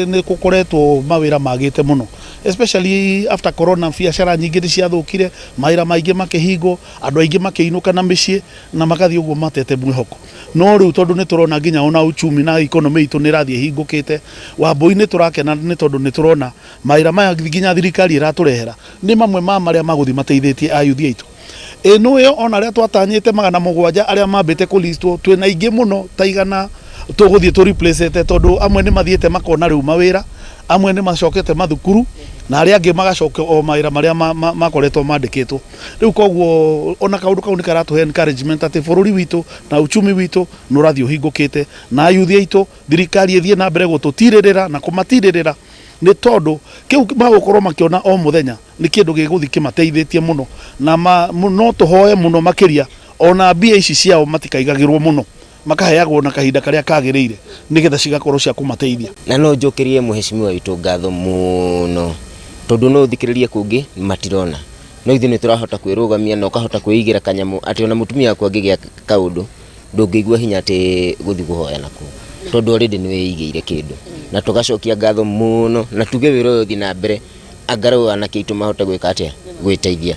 Nĩ gũkoretwo mawĩra magĩte mũno, especially after corona. Biacara nyingĩ nĩ ciathũkire, mawĩra maingĩ makĩhingwo, andũ aingĩ makĩinũka na mĩciĩ na magathiĩ ũguo matete mwĩhoko. No rĩu tondũ nĩ tũrona nginya ona uchumi na economy itũ nĩ ĩrathiĩ ĩhingũkĩte, Wambui nĩ tũrakena nĩ tondũ nĩ tũrona mawĩra maya nginya thirikari ĩratũrehera nĩ mamwe ma marĩa magũthiĩ mateithĩtie ayuthi aitũ. Ĩno ĩyo ona arĩa twatanyĩte 700 arĩa mambĩte kũlistwo, twĩna aingĩ mũno ta 100 tũgũthiĩ tũ replace, tondũ amwe nĩ mathiĩte makona rĩu mawĩra, amwe nĩ macokete mathukuru na arĩa angĩ magacoka o mawĩra marĩa makoretwo mandĩkĩtwo rĩu. Koguo ona kaũndũ kau nĩ karatũhe encouragement atĩ bũrũri witũ na uchumi witũ nĩ ũrathiĩ ũhingũkĩte, na ayuthi aitũ thirikari ĩthiĩ na mbere gũtũtirĩrĩra na kũmatirĩrĩra, nĩ tondũ kĩu magũkorwo makĩona o mũthenya nĩ kĩndũ gĩgũthiĩ kĩmateithĩtie mũno. Na no tũhoe mũno makĩria ona mbia ici ciao matikaigagĩrwo mũno, makaheagwo na kahinda karĩa kagĩrĩire nĩgetha cigakorwo cia kũmateithia. Na no njokerie mũheshimiwa witũ ngatho mũno, tondũ no ũthikĩrĩrie kũngĩ matirona, no ithuĩ nĩ tũrahota kwĩrũgamia na ũkahota kwĩigĩra kanyamũ atĩ ona mũtumia waku angĩgĩa kaũndũ ndũngĩigua hinya atĩ gũthiĩ kũhoya nakuo, tondũ already nĩ wĩigĩire kĩndũ. Na tũgacokia ngatho mũno na tuge wĩra ũyũ ũthiĩ na mbere, angarau anake aitũ mahote gwĩka atĩa, gwĩteithia.